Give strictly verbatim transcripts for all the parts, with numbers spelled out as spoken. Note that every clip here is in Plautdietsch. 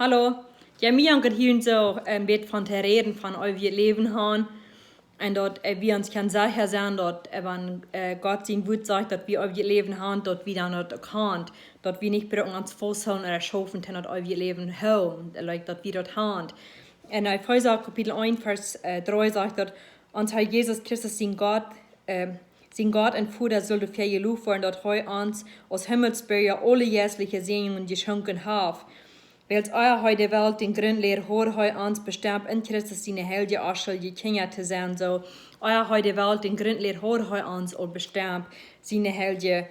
Hallo. Jo, mie jankat hia soo een bät von to räden von eewjet Läwen han. Un daut wie ons kjennen secha sennen daut, wan Gott sien Wuat sajcht daut wie eewjet Läwen han, daut wie dan daut uk han. Daut wie nich bruken ons fausthoolen ooda schaufen toom daut eewje Läwen hoolen, like daut wie daut han. En Efeesa Kapitel eent Varsch dree sajcht daut: Ons Herr Jesus Christus sien Gott, sien Gott un Voda sull doafäa jeloft woaren, daut hee ons aus Himmelsbirja aule jeistliche Säajnungen jeschonken haft. Wiels ea hee de Welt dän Grunt läd, haud hee ons bestemt en Christus siene heilje, onschuldje Kjinja to sennen. Soo, ea hee de Welt dän Grunt läd, haud hee ons aul bestemt, siene heilje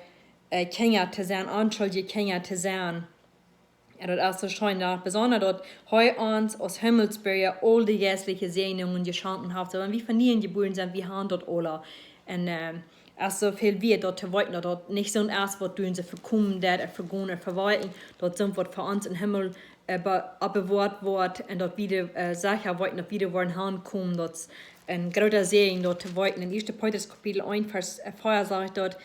Kjinja to sennen, onschuldje Kjinja to sennen. Un daut es soo scheen, daut besonda daut hee ons aus Himmelsbirja aul de jeistliche Säajnungen jeschonken haft. Soo, wan wie von nieem jebuaren sent, wie han daut aula. Un es soo väl wieet daut to weeten, daut daut nich soont es waut doa soo vekomen deit, vegonen, vewalkjen, daut soont waut fa ons em Himmel oppbewoat woat un daut wie secha weeten daut wie doa woaren hankomen. Daut es een groota Säajen daut to weeten. En Ieeschte Petrus Kapitel eent Varsch vea sajcht daut,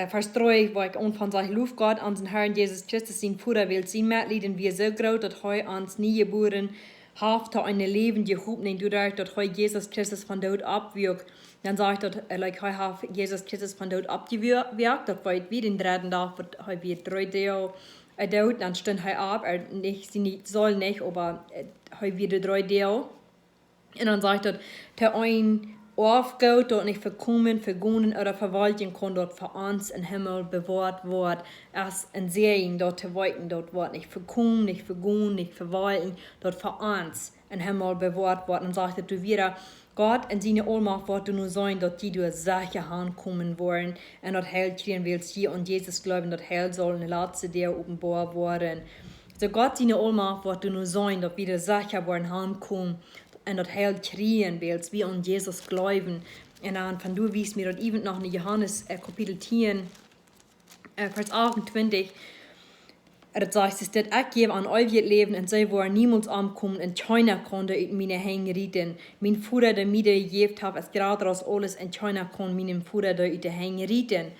Varsch dree, wua ekj aunfang, sajcht: Loft Gott, onsen Herrn Jesus Christus sien Voda, wiels sien Metlieden wia soo groot daut hee ons nie jebuaren haft to eene läwendje Hopninj doaderch daut hee Jesus Christus vom Doot oppwakjt. Dan sajcht daut, like, hee haft Jesus Christus vom Doot oppjewakjt, daut weet wie, dän dredden Dach, waut hee wia dree Doag doot, dan stunt hee opp, nich, sien Sool nich, oba hee wia dree Doag. Un dan sajcht daut: To een Oafgoot daut nich vekomen, vegonen ooda vewalkjen kaun, daut fa ons em Himmel bewoat woat. Es een Säajen daut to weeten, daut woat nich vekomen, nich vegonen, nich vewalkjen, daut fa ons em Himmel bewoat woat. Un sajcht daut doa wieda: Gott en siene Aulmacht woat doa nu sennen daut jie doa secha hankomen woaren un daut Heil kjrieen, wiels jie aun Jesus jleewen, daut Heil saul en de latste Doag openboa woaren. Soo Gott siene Aulmacht woat doa nu sennen daut wie doa secha woaren hankomen un daut Heil kjrieen, wiels wie aun Jesus jleewen. Un dan von doa wiest mie daut ewent noch en Johanes Kapitel tieen Varsch achtuntwintich. Daut sajcht: Dit, ekj jäw an eewjet Läwen un see woaren niemols omkomen un kjeena kaun dee ut miene Henj rieten. Mien Voda, dee mie dee jejäft haft, es jrata aus aules un kjeena kaun mienem Voda dee ut de Henj rieten.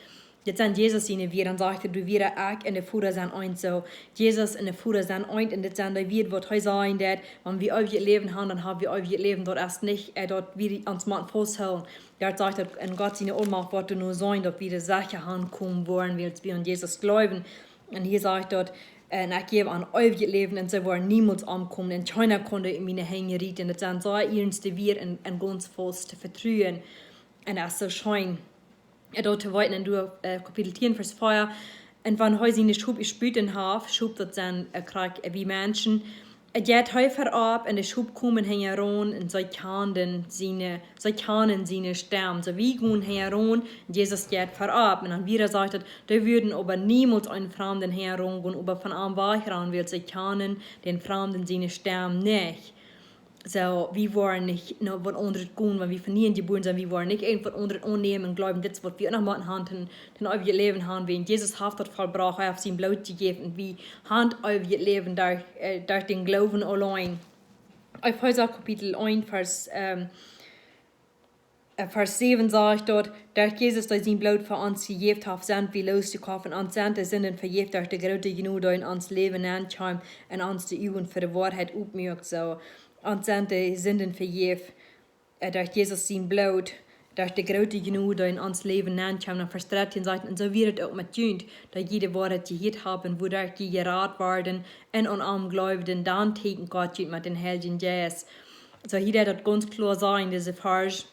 Dit sent Jesus siene Wieed. Dan sajcht hee doa wieda: Ekj un de Voda sent eent. Soo, Jesus un de Voda sent eent. Un dit sent dee Wieed waut hee sajen deit, wan wie eewjet Läwen han, dan ha wie eewjet Läwen. Daut es nich daut wie ons motten fausthoolen. Daut sajcht daut en Gott siene Aulmacht woat doa nu sennen daut wie doa secha hankomen woaren, wiels wie aun Jesus jleewen. Un hia sajcht daut: Un ekj jäw an eewjet Läwen un see woaren niemols omkomen un kjeena kaun dee ut miene Henj rieten. Daut sent soo iernste Wieed un gaunz faust to vetruen. Un daut es soo scheen daut to weeten. En Kapitel tieen Varsch vea: Un wan hee siene Schop jespoten haft, Schop, daut sent krakjt wie Menschen, jeit hee verop un de Schop komen hinjaraun un see kjanen siene, see kjanen siene Stemm. Soo wie gonen hinjaraun, Jesus jeit verop. Un dan wieda sajcht daut: Dee wudden oba niemols eenen Framden hinjaraun gonen, oba von am wajchrannen, wiels see kjanen dän Framden siene Stemm nich. Soo wie woaren nich no waut aundret gonen, wan wie von nieem jebuaren sent, wie woaren nich irjent waut aundret aunnämen un jleewen, dit es waut wie noch motten han toom eewjet Läwen han, wiels Jesus haft daut vollbrocht, hee haft sien Bloot jejäft un wie han eewjet Läwen derch, derch dän Gloowen auleen. Efeesa Kapitel eent Varsch Varsch säwen sajcht daut: Derch Jesus, dee sien Bloot fa ons jejäft haft, sent wie loosjekoft un ons sent de Sinden vejäft derch de groote Jnod, dee en ons Läwen nenkjeem un ons de Uagen fa de Woarheit opmuak. Soo, ons sent de Sinden vejäft derch Jesus sien Bloot, derch de groote Jnod, dee en ons Läwen nenkjeem. Dan Varsch dartieen sajcht: Un soo wia daut uk met junt, dee jie de Woarheit jehieet haben, wuaderch jie jerat worden un aun am jleewden, dan tieekjend Gott junt met dän Heiljen Jeist. Soo hia deit daut gaunz kloa sajen en dise Varsch: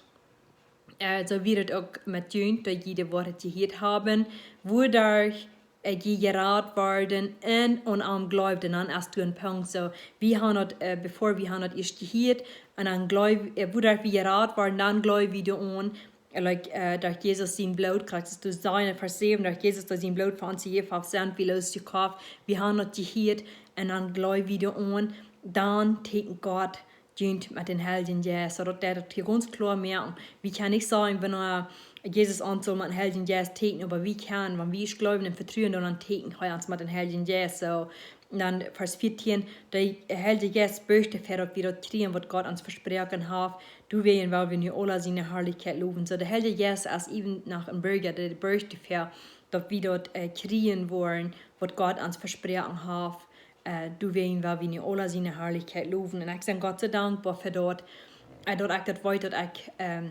Soo wia daut uk met junt, dee jie de Woarheit jehieet haben, wuaderch jie jerat worden un aun am jleewden. Dan es doa een Punkt. Soo wie han daut, before wie han daut ieescht jehieet, un dan jleew, wuaderch wie jerat worden, dan jleew wie doaraun, like, derch Jesus sien Bloot, krakjt soo aus doa sajcht en Varsch säwen: Derch Jesus, dee sien Bloot fa ons jejäft haft, sent wie loosjekoft. Wie han daut jehieet un dan jleew wie doaraun, dan tieekjent Gott junt met dän Heiljen Jeist. Soo daut deit daut hia gaunz kloa moaken. Wie kjennen nich sajen, wan Jesus ons saul met dän Heiljen Jeist tieekjnen, oba wie kjennen, wan wie ieescht jleewen un vetruen, dan tieekjent hee ons met dän Heiljen Jeist. Soo, dan Varsch vieetieen: De Heilje Jeist borcht doafäa, daut wie daut kjrieen, waut Gott ons vesproaken haft. Doawäajen well wie nu aula siene Harlichkjeit lowen. Soo de Heilje Jeist es ewent noch een Borja, dee borcht doafäa, daut wie daut kjrieen woaren, waut Gott ons vesproaken haft. äh, doawäajen well wie nu aula siene Harlichkjeit lowen. Un ekj sie Gott soo dankboa fa daut, äh, daut ekj daut weet, daut ekj, ähm,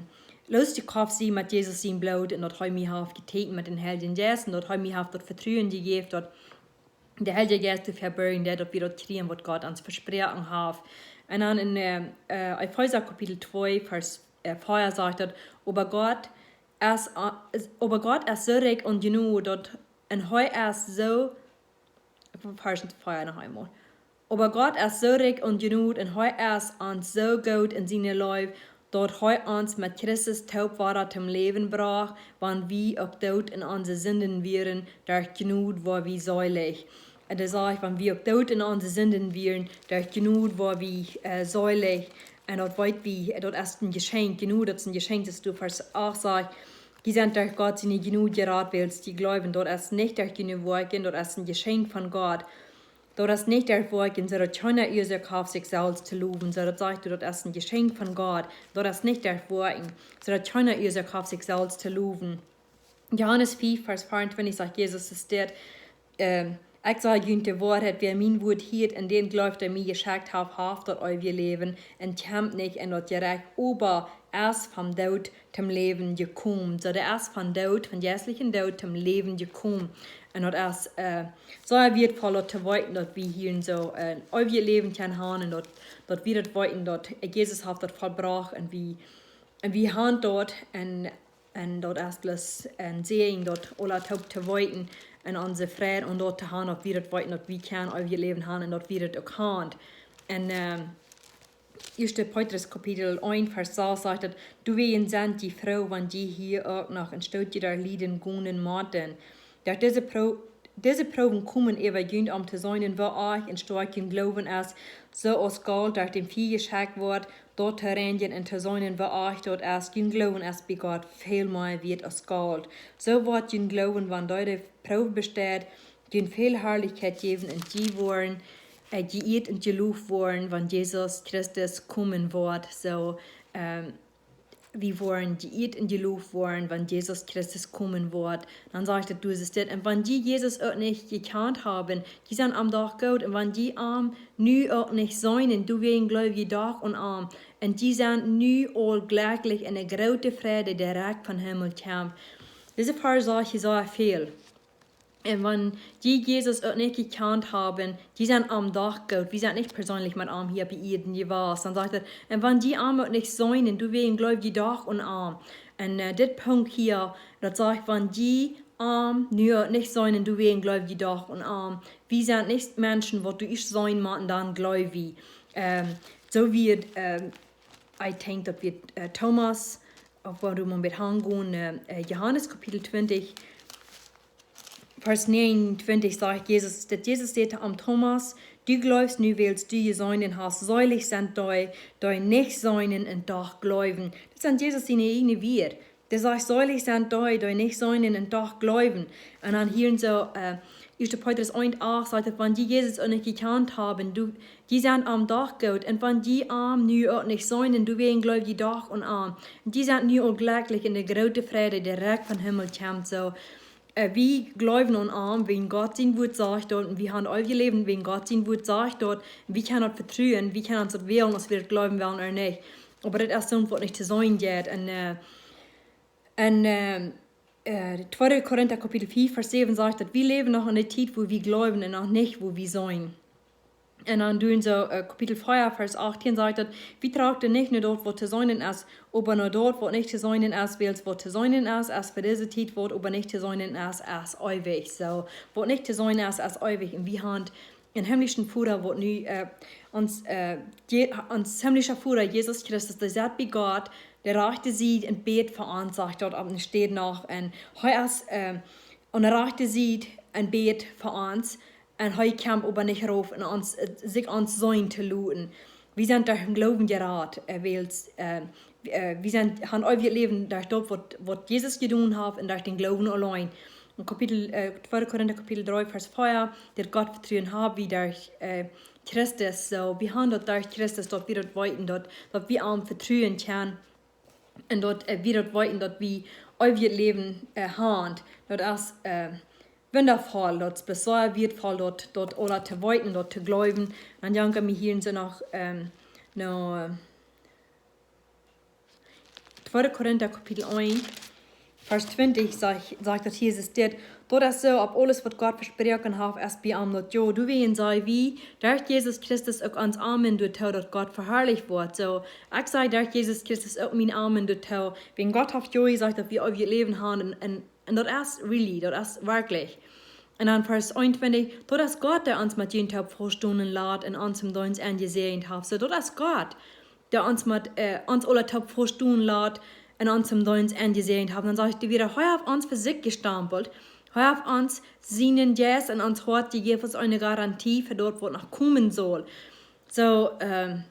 loosjekoft sie met Jesus sien Bloot un daut hee mie haft jetäkjent met dän Heiljen Jeist un daut hee mie haft daut Vetruen jejäft, daut de Heilje Jeist to vebirjen, daut wie daut kjrieen, waut Gott ons vesproaken haft. Un dan en, äh, äh, Efeesa Kapitel twee, Varsch, äh, vea sajcht daut: "Oba Gott es, a-, es, oba Gott es soo rikj aun Jnod, daut, un hee es soo," Varsch vea noch eemol. "Oba Gott es soo rikj aun Jnod un hee es ons soo goot en siene Leew, daut hee ons met Christus toop wada toom Läwen brocht, wan wie uk doot en onse Sinden wieren, derch Jnod woa wie seelich." Un hee sajcht, wan wie uk doot en onse Sinden wieren, derch Jnod woa wie, äh, seelich. Un daut weet wie, daut es een Jeschenkj. Jnod, daut es een Jeschenkj, daut es, Varsch acht sajcht: "Jie sent derch Gott siene Jnod jerat, wiels jie jleewen. Daut es nich derch june Woakjen, daut es een Jeschenkj von Gott." Daut es nich derch Woakjen, soo daut kjeena Uasoak haft, sikj selfst to lowen. Soo daut sajcht, daut es een Jeschenkj von Gott. Daut es nich derch Woakjen, soo daut kjeena Uasoak haft, sikj selfst to lowen. Johanes fief, Varsch veeauntwintich sajcht Jesus, es dit, ähm: "Ekj saj junt de Woarheit, wäa mien Wuat hieet un dän jleeft, dee mie jeschekjt haft, haft daut eewje Läwen un kjemt nich en daut Jerecht, oba es vom Doot toom Läwen jekomen." Soo, dee es von Doot, von jeistlichen Doot toom Läwen jekomen. Un daut es, äh, soo wieetvoll daut to weeten, daut wie hia soo, äh, een eewjet Läwen kjennen haben un daut, daut wie daut weeten, daut Jesus haft daut vollbrocht un wie, un wie haben daut un, un daut es bloos een Säajen, daut aula toop to weeten un onse Freid aun daut to haben, daut wie daut weeten, daut wie kjennen eewjet Läwen haben un daut wie daut uk haben. Un, ähm, Ieeschte Petrus Kapitel eent, Varsch sas sajcht daut: "Doawäajen sent jie froo, wan jie hia uk noch een Stootje derch Lieden gonen motten. Derch dise Pro-, dise Proowen komen äwa junt om to seenen, woo ieescht een stoakja Gloowen es, soo aus Golt derch daut Fia jeschekjt woat, daut to reinjen, un to seenen, woo ieescht daut es, jun Gloowen es bie Gott väl mea wieet aus Golt. Soo woat jun Gloowen, wan dee de Proow besteit, jun väl Harlichkjeit jäwen un jie woaren, äh, jeieet un jeloft woaren, wan Jesus Christus komen woat." Soo, ähm, wie woaren jeieet un jeloft woaren, wan Jesus Christus komen woat. Dan sajcht et, du es dit: "Un wan jie Jesus uk nich jekjant haben, jie sent am doch goot. Un wan jie am nu uk nich seenen, doawäajen jleew jie doch aun am. Un jie sent nu aul jlekjlich en de groote Freid, dee rajcht vom Himmel kjemt." Dise Varsch sajcht hia soo väl. "Un wan jie Jesus uk nich jekjant haben, jie sent am doch goot." Wie sent nich perseenlich met am hia opp Ieed jewast. Dan sajcht et: "Un wan jie am uk nich seenen, doawäajen jleew jie doch aun am." Un, äh, dit Punkt hia, daut sajcht, wan jie am nu uk nich seenen, doawäajen jleew jie doch aun am. Wie sent nich Menschen, waut du ieescht seenen motst un dan jleew wie. Ähm, soo wia, ähm, ekj denkj, daut wia, äh, Thomas, auf waut wie mau met aungonen, äh, äh, Johanes Kapitel twintich, Varsch näajenuntwintich sajcht Jesus, daut Jesus säd to am: "Thomas, du jleefst nu, wiels du jeseenen hast. Seelich sent dee, dee nich seenen un doch jleewen." Daut sent Jesus siene ieejne Wieed. Dee sajcht: "Seelich sent dee, dee nich seenen un doch jleewen." Un dan hia en soo, äh, Ieeschte Petrus eent acht sajcht et: "Wan jie Jesus uk nich jekjant haben, du, jie sent am doch goot. Un wan jie am nu uk nich seenen, doawäajen jleew jie doch aun am. Un jie sent nu aul jlekjlich en de groote Freid, dee rajcht vom Himmel kjemt." Soo, äh, wie jleewen aun am, wäajen Gott sien Wuat sajcht daut, un wie haben eewjet Läwen, wäajen Gott sien Wuat sajcht daut, un wie kjennen daut vetruen, wie kjennen ons daut wälen, auf wie daut jleewen wellen ooda nich. Oba daut es soo waut nich to seenen jeit. Un, äh, un, ähm, äh, tweede Korinta Kapitel fief, Varsch säwen sajcht daut wie läwen noch en de Tiet, wua wie jleewen un noch nich, wua wie seenen. Un dan doonen see, äh, Kapitel vea, Varsch achtieen sajcht daut: "Wie trachten nich no daut, waut to seenen es, oba no daut, waut nich to seenen es, wiels waut to seenen es, es fa dise Tiet, waut oba nich to seenen es, es eewich." Soo, waut nich to seenen es, es eewich. Un wie haben een himmlischen Voda, waut nu, äh, ons, äh, Je-, ons himmlischa Voda, Jesus Christus, dee sett bie Gott, de rajchte Sied, un bät fa ons, sajcht daut opp eene Städ noch. Un hee es, äh, aun de rajchte Sied un bät fa ons. Un hee kjemt oba nich rauf un ons, äh, sikj ons seenen to loten. Wie sent derch dän Gloowen jerat, äh, wiels, äh, wie, äh, wie sent, haben eewjet Läwen derch daut, waut, waut Jesus jedonen haft, un derch dän Gloowen auleen. En Kapitel, äh, tweede Korinta Kapitel dree, Varsch vea, daut Gott Vetruen haben wie derch, äh, Christus. Soo, wie haben daut derch Christus, daut wie daut weeten, daut, daut wie am vetruen kjennen. Un daut, äh, wie daut weeten, daut wie eewjet Läwen, äh, haben. Daut es, äh, wundafoll, daut es sea wieetvoll, daut, daut aula to weeten, daut to jleewen. Dan jankat mie hia soo no, ähm, no tweede Korinta Kapitel eent, Varsch twintich sajcht, sajcht daut Jesus dit: Daut es soo, opp aules waut Gott vesproaken haft, es bie am daut jo. Doawäajen saj wie, derch Jesus Christus uk ons Amen doatoo, daut Gott veharlicht woat. Soo, ekj saj derch Jesus Christus uk mien Amen doatoo. Wiels Gott haft jo jesajcht, daut wie eewjet Läwen haben, un, un, un daut es really, daut es werkjlich. Un dan Varsch eenuntwintich: Daut es Gott, dee ons met junt toop väastonen lat un ons em Deenst enjesäajent haft. Soo, daut es Gott, dee ons met, äh, ons aula toop väastonen lat un ons em Deenst enjesäajent haft. Dan sajcht hee wada: Hee haft ons fa sikj jestampelt. Hee haft ons sienen Jeist en ons Hoat jejäft aus eene Garantie fa daut, waut noch komen saul. Soo, ähm,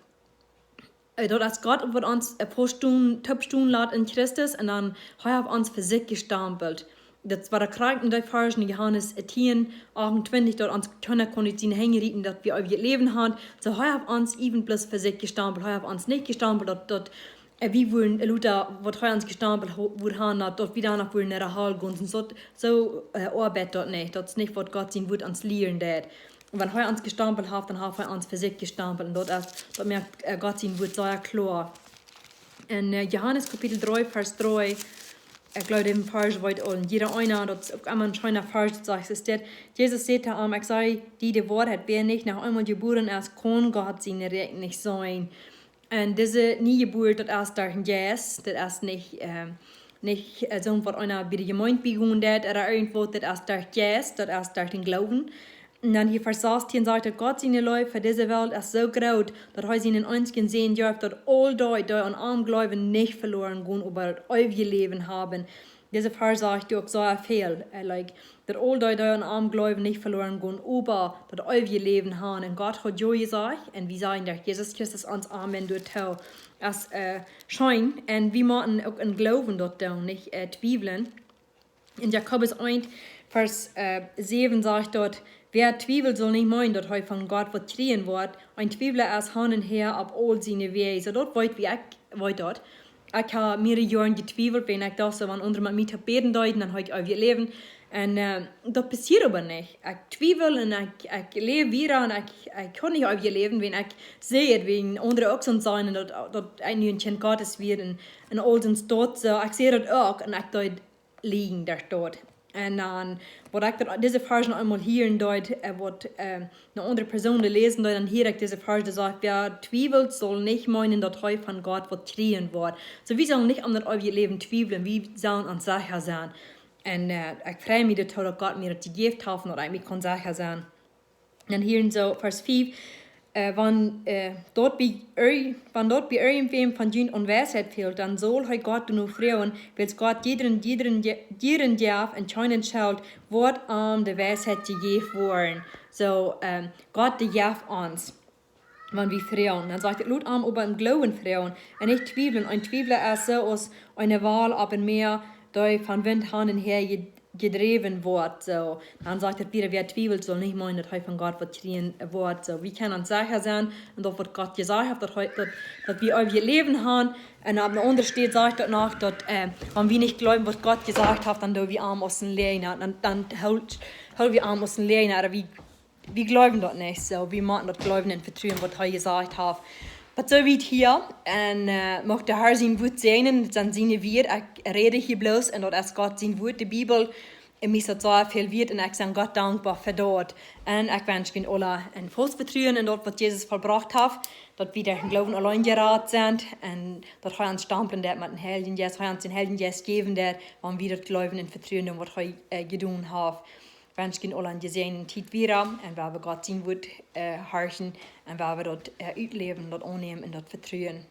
äh, daut es Gott, waut ons, äh, väastonen, toop stonen lat en Christus, un dan hee haft ons fa sikj jestampelt. Daut wia de Krakjt en dee Varsch en Johanes, äh, tieen, achtuntwintich, daut ons kjeena kunn ut siene Henj rieten, daut wie eewjet Läwen haben. Soo, hee haft ons even bloos fa sikj jestampelt. Hee haft ons nich jestampelt, daut, daut, äh, wie wudden, äh, luta, waut hee ons jestampelt ha-, wudd haben, daut, daut wie doano wudden no de Hal gonen. Soo, soo, äh, oabeit daut nich. Daut es nich, waut Gott sien Wuat ons lieren deed. Wan hee ons jestampelt haft, dan haft hee ons fa sikj jestampelt. Un daut es, daut moakt, äh, Gott sien Wuat sea kloa. En, äh, Johanes Kapitel dree, Varsch dree, ekj jleew, dän Varsch weet aul jieda eena, daut es uk emma een scheena Varsch, daut sajcht, es dit: Jesus säd to am: Ekj saj die de Woarheit, wäa nich noch eemol jebuaren es, kaun Gott sien Rikj nich seenen. Un dise niee Jeburt, daut es derch dän Jeist, daut es nich, ähm, nich, äh, soo waut eena bie de Jemeent biegonen deed, ooda irjentwaut, daut es derch dän Jeist, daut es derch dän Gloowen. Un dan hia Varsch sastieen sajcht daut: Gott siene Leew fa dise Welt es soo groot, daut hee sienen eensjen Sän jeef, daut aul dee, dee aun am jleewen, nich veloaren gonen, oba daut eewje Läwen haben. Dise Varsch sajcht uk soo väl, äh, like, daut aul dee, dee aun am jleewen, nich veloaren gonen, oba daut eewje Läwen haben. Un Gott haft jo jesajcht, un wie sajen derch Jesus Christus ons Amen doatoo. Es, äh, scheen, un wie motten uk em Gloowen daut doonen, nich, äh, twiewlen. En Jakobus eent, Varsch, äh, säwen sajcht daut: Wäa twiewelt, saul nich meenen, daut hee von Gott waut kjrieen woat. Een Twiewla es han un häa opp aul siene Wäaj. Soo, daut weet wie, ekj weet daut. Ekj hab mearere Joaren jetwiewelt, wan ekj docht, soo, wan aundre met mie to bäden deeden, dan haud ekj eewjet Läwen. Un, äh, daut passieed oba nich. Ekj twiewel un ekj, ekj läw wieda un ekj, ekj kunn nich eewjet Läwen, wan ekj säd, wan aundre uk soo sennen, daut, daut ekj nu een Kjint Gottes wia un, un aul soont daut, soo, ekj säd daut uk un ekj deed liegen doa doat. Un dan, waut ekj daut, dise Varsch noch eemol hieren deed, äh, waut, äh, eene aundre Persoon läsen deed, dan hieed ekj dise Varsch, dee sajcht: Wäa twiewelt, saul nich meenen, daut hee von Gott waut kjrieen woat. Soo, wie sellen nich aun daut eewje Läwen twiewlen, wie sellen ons secha sennen. Un, äh, ekj frei mie doatoo, daut Gott mie daut jejäft haft, daut ekj mie kunn secha sennen. Dan hia en soo Varsch fief, äh, wan, äh, daut bie irj-, wan daut bie irjentwäm von junt aun Weisheit fält, dan saul hee Gott doano froagen, wiels Gott jiedrem, jiedrem je-, jiedrem jeft un kjeenen schelt, woat am de Weisheit jejäft woaren. Soo, ähm, Gott, dee jeft ons, wan wie froagen. Dan sajcht hee: Lot am oba em Gloowen froagen un nich twiewlen. Een Twiewla es soo aus eene Wal opp een Mäa, dee von Wint han un häa je-, jedräwen woat. Soo, dan sajcht hee wada: Wäa twiewelt, saul nich meenen, daut hee von Gott waut kjrieen woat. Soo, wie kjennen ons secha sennen, un daut waut Gott jesajcht haft, daut hee, daut, daut wie eewjet Läwen haben. Un opp eene aundre Städ sajcht daut noch, daut, äh, wan wie nich jleewen, waut Gott jesajcht haft, dan doo wie am aus een Läajna. Dan, dan hool, hool wie am aus een Läajna. Ooda wie, wie jleewen daut nich. Soo, wie motten daut jleewen un vetruen, waut hee jesajcht haft. Bat soo wiet hia. Un, äh, mucht de Herr sien Wuat säajnen, daut sent siene Wieed. Ekj räd hia bloos, un daut es Gott sien Wuat, de Bibel. Un mie es daut soo väl wieet un ekj sie Gott dankboa fa daut. Un ekj wensch junt aula een vollet Vetruen en daut, waut Jesus vollbrocht haft, daut wie derch dän Gloowen auleen jerat sent un daut hee ons stamplen deed met dän Heiljen Jeist, hee ons dän Heiljen Jeist jäwen deed, wan wie daut jleewen un vetruen doonen, waut hee, äh, jedonen haft. Ekj wensch junt aula eene jesäajende Tiet wieda un woa wie Gott sien Wuat, äh, horchen un woa wie daut, äh, utläwen, daut aunnämen un daut vetruen.